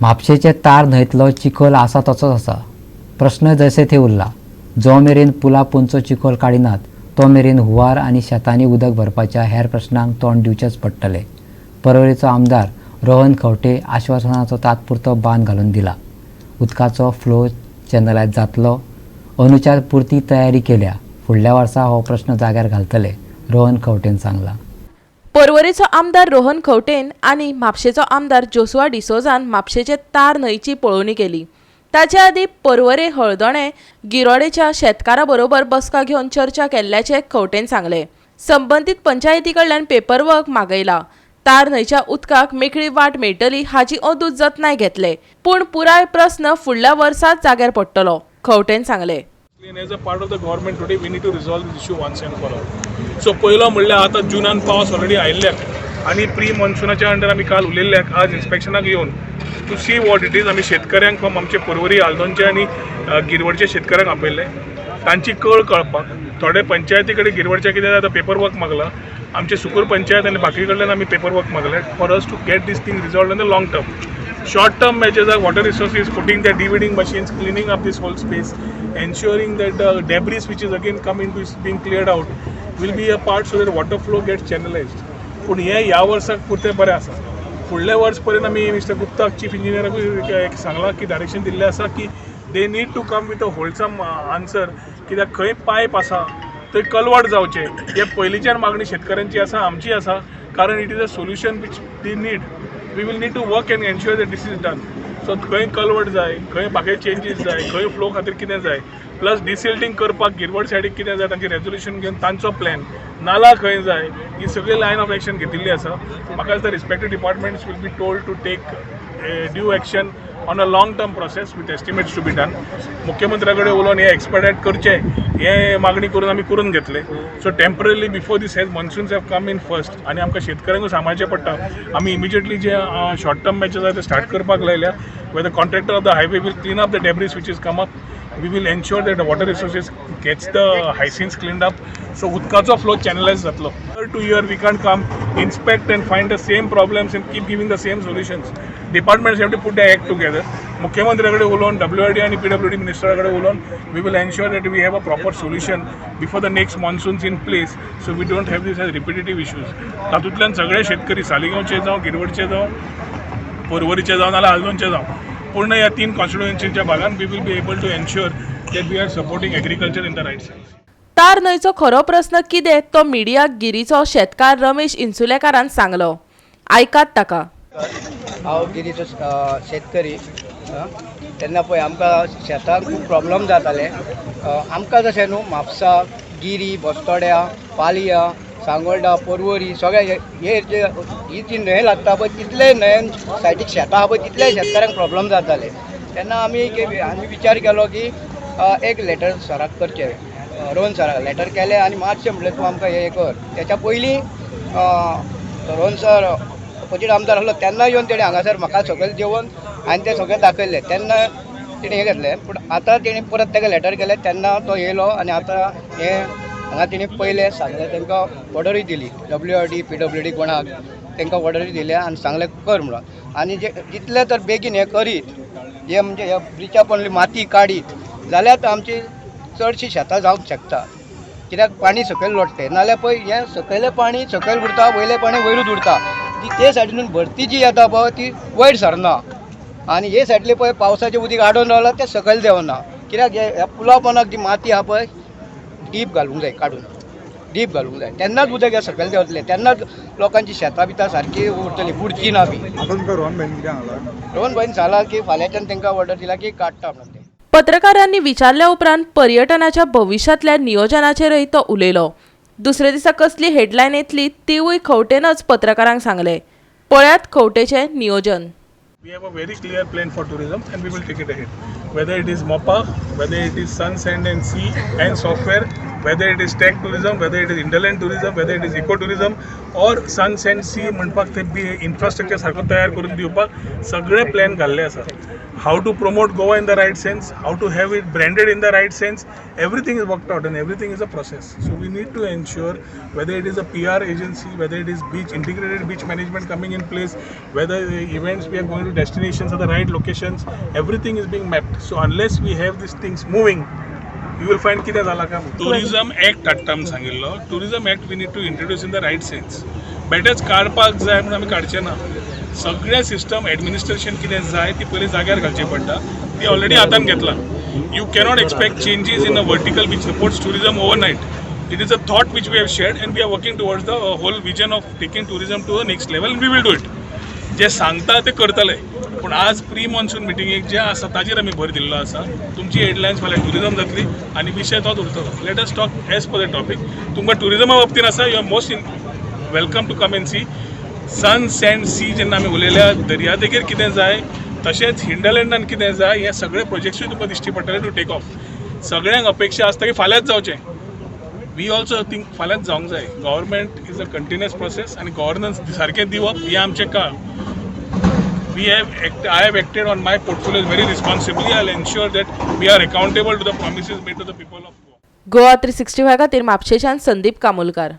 म्हापशेचे तार न्हंयतलो चिखोल आसा तसोच आसा. प्रश्न जैसे थे उरला. जो मेरेन पुला पोंदचो चिखोल काडिनात तो मेरेन हुंवार आनी शेतांनी उदक भरपाच्या हेर प्रश्नांक तोंड दिवचेंच पडटलें. परवरीचो आमदार रोहन खंवटे आश्वासनाचो तात्पुरतो बांद घालून दिला. उदकाचो फ्लो चॅनलायज जातलो. अंदूच्या पुरती तयारी केल्या. फुडल्या वर्सा हो प्रश्न जाग्यार घालतले, रोहन खंवटेन सांगलां. परवरीचो आमदार रोहन खंवटेन आनी म्हापशेचो आमदार जोसुआ डिसोझान म्हापशेचे तार न्हंयची पळोवणी केली. ताचे आदीं परवरे, हळदोणें, गिरोडेच्या शेतकारां बरोबर बसका घेवन चर्चा केल्ल्याचें खंवटेन सांगलें. संबंदीत पंचायती कडल्यान पेपरवर्क मागयला. तार न्हंयच्या उदकाक मेकळी वाट मेळटली हाची अंदू जतनाय घेतले, पूण पुराय प्रस्न फुडल्या वर्साच जाग्यार पडटलो, खंवटेन सांगलें. And as a part of the government today, we need to resolve this issue once and for all. So पयलो म्हणल्यार आतां जुनान पावस ऑलरेडी आयिल्ल्याक आनी प्री मॉन्सुनाच्या अंडर आमी काल उलयल्ल्याक आज इन्स्पेक्शनाक येवन to see what it is. आमी शेतकऱ्यांक फ्रॉम आमचे परवरी, आल्दोनचे आनी गिरवडचे शेतकऱ्यांक आपयल्ले तांची कळ कळपाक. थोडे पंचायती कडेन गिरवडचे कितें जाता पेपर वर्क मागला. आमचे सुकूर पंचायत आनी बाकी कडल्यान आमी पेपर वर्क मागले for us to get this thing resolve in the long term. Short term measures are water resources putting their de-weeding machines, cleaning up this whole space, ensuring that the debris which is again come into is being cleared out will be a part so that water flow gets channelized. पूण हे ह्या वर्साक पुरतें बरें आसा. फुडल्या वर्स पर्यंत आमी मिस्टर गुप्ताक, चीफ इंजिनियराकूय एक सांगलां की डायरेक्शन दिल्लें आसा की they need to come with a wholesome answer, कित्याक खंय पायप आसा थंय कलवट जावचें हे पयलींच्यान मागणी शेतकऱ्यांची आसा, आमची आसा, कारण it is a solution which they need. We will need to work and ensure that this is done. So खंय कलवट जाय, खंय बाकी चेंजीस जाय, खंय फ्लो खातीर कितें जाय, प्लस डिसिल्टींग करपाक गिरवड सायडीक कितें जाय, तांची रेजोल्युशन घेवन तांचो प्लॅन, नाला खंय जाय, ही सगळी लायन ऑफ एक्शन घेतिल्ली आसा. म्हाका दिसता respective departments will be told to take due action on a long term process with estimates to be done. मुख्यमंत्र्या कडेन उलोवन हे एक्सपेडायट करचें हे मागणी करून आमी करून घेतले. So temporarily, before this has monsoons have come in first आनी आमकां शेतकऱ्यांकूय सांबाळचें पडटा, आमी इमिजिएटली जे शॉर्ट टर्म मेजर्स आसा ते स्टार्ट करपाक लायल्या, where the contractor of the highway will clean up the debris which is come up. We will ensure that the water resources gets the hyacinths cleaned up, so उदकाचो flow चॅनलायज जातलो. Year to year we can't come, inspect and find the same problems and keep giving the same solutions. Departments have to put their act together. मुख्यमंत्र्या कडेन उलोवन, W R D आनी PWD मिनिस्टरा कडेन उलोवन, we will ensure that we have a proper solution before the next monsoons in place, so we don't have this as repetitive issues. तातूंतल्यान सगळे शेतकरी, सालिगांवचे जावं, गिरवडचे जावं, परवरीचे जावं, नाल्यार आल्दोनचे जावं, पूर्ण ह्या तीन कॉन्स्टिट्युएन्सीच्या भागान we will be able to ensure that we are supporting agriculture in the right sense. तार न्हंयचो खरो प्रस्न कितें तो मिडियाक गिरीचो शेतकार रमेश इन्सुलेकारान सांगलो. आयकात ताका. हांव गिरीचो शेतकरी. तेन्ना पळय आमकां शेताक खूब प्रॉब्लम जाताले. आमकां जशें न्हू, म्हापसा, गिरी, बस्तोड्या, पालया, सांगोल्डा, परवरी, सगळे हे जे ही जी न्हंय लागता पळय, तितले न्हंयन सायडीक शेतां आहा पळय, तितले शेतकाऱ्यांक प्रॉब्लम जाताले. तेन्ना आमी विचार केलो की एक लेटर सराक करचें. रोहन सराक लेटर केलें आनी मातशें म्हणलें, तूं आमकां हें कर. तेच्या पयलीं रोहन सर अपोजीट आमदार आसलो तेन्ना येवन तेणें हांगासर म्हाका सकयल जेवन आनी तें सगळें दाखयलें. तेन्ना तेणें हें घेतलें, पूण आतां तेणें परत ताका लेटर केलें तेन्ना तो येयलो आनी आतां हें हांगा तेणें पयलें, सांगलें, तांकां ऑर्डरूय दिली. डब्ल्यू आर डी, पीडब्ल्यूडी कोणाक तांकां ऑर्डरूय दिल्या आनी सांगलें कर म्हणून. आनी जे जितले तर बेगीन हें करीत, हे म्हणजे ह्या ब्रिजा पोंदली माती काडीत जाल्यार आमची चडशीं शेतां जावंक शकता, कित्याक पाणी सकयल लोटलें. नाल्यार पळय, हें सकयलें पाणी सकयल उरता, वयलें पाणी वयरूच उरता. ती ते सायडीन भरती जी येता पळय, ती वयर सरना आनी हे सायडीले पळय पावसाचें उदीक आडोवन रावलां, तें सकयल देंवना, कित्याक ह्या पुला पोंदाक जी माती आहा पळय, डीप घालूंक जाय, काडून डीप घालूंक जाय. तेन्नाच उदक हें सकयल देंवतलें, तेन्नाच लोकांची शेतां बितां सारकी उरतली, बुडची ना बी. आतां तुमकां रोहन भाईन कितें सांगलां? रोहन भाईन सांगलां की फाल्यांच्यान तांकां ऑर्डर दिला की काडटा म्हणून ते. पत्रकारांनी विचारल्या उपरांत पर्यटनाच्या भविश्यांतल्या नियोजनाचेरय तो उलयलो. दुसऱ्या दिसा कसली हेडलायन येतली तिवूय खंवटेनच पत्रकारांक सांगले. पळयात खंवटेचें नियोजन. We have a very clear plan for tourism and we will take it ahead. Whether it is Mopa, whether it is sun, sand and sea and software, Whether it is tech tourism, whether it is hinterland tourism, whether it is eco tourism or sun sand sea म्हणपाक ते बी infrastructure सारको तयार करून दिवपाक सगळे plan घाल्ले आसा. How to promote Goa in the right sense, how to have it branded in the right sense, everything is worked out and everything is a process. So we need to ensure whether it is a PR agency, whether it is beach integrated beach management coming in place, whether the events we are going to destinations are the right locations, everything is being mapped. So unless we have these things moving, you will find कितें जाला काय. Tourism act हाडटा आमी सांगिल्लो. Tourism act we need to introduce in the right sense. बेटेच काडपाक जाय म्हणून आमी काडचे ना. सगळें सिस्टम एडमिनिस्ट्रेशन कितें जाय ती पयलीं जाग्यार घालची पडटा. ती ऑलरेडी हातान घेतला. You cannot expect changes in a vertical which supports tourism overnight. It is a thought which we have shared and we are working towards the whole vision of taking tourism to the next level. We will do it. जे सांगता ते करतले, पूण आज pre monsoon मिटिंगेक जे आसा ताजेर आमी भर दिल्लो आसा. तुमची हेडलायन्स फाल्यां टुरिजम जातली आनी विशय तोच उरतलो. Let us talk as per the topic. तुमकां टुरिजमा बाबतीन आसा, you are most in welcome to come and see sun sand sea. जेन्ना आमी उलयल्या, दर्यादेगेर कितें जाय, तशेंच हिंडरलँडान कितें जाय, हे सगळे प्रोजेक्ट्सूय तुमकां दिश्टी पडटले टू टेक ऑफ. सगळ्यांक अपेक्षा आसता की फाल्यांच जावचें. We also think फाल्यांच जावंक जाय. Government is a continuous process आनी गव्हर्नन्स सारकें दिवप हें आमचें काम. We have act, I have acted on my portfolio very responsibly. I'll ensure that we are accountable to the promises made to the people of Goa. Goa 365 खातीर म्हापशेच्यान संदीप कामोलकार.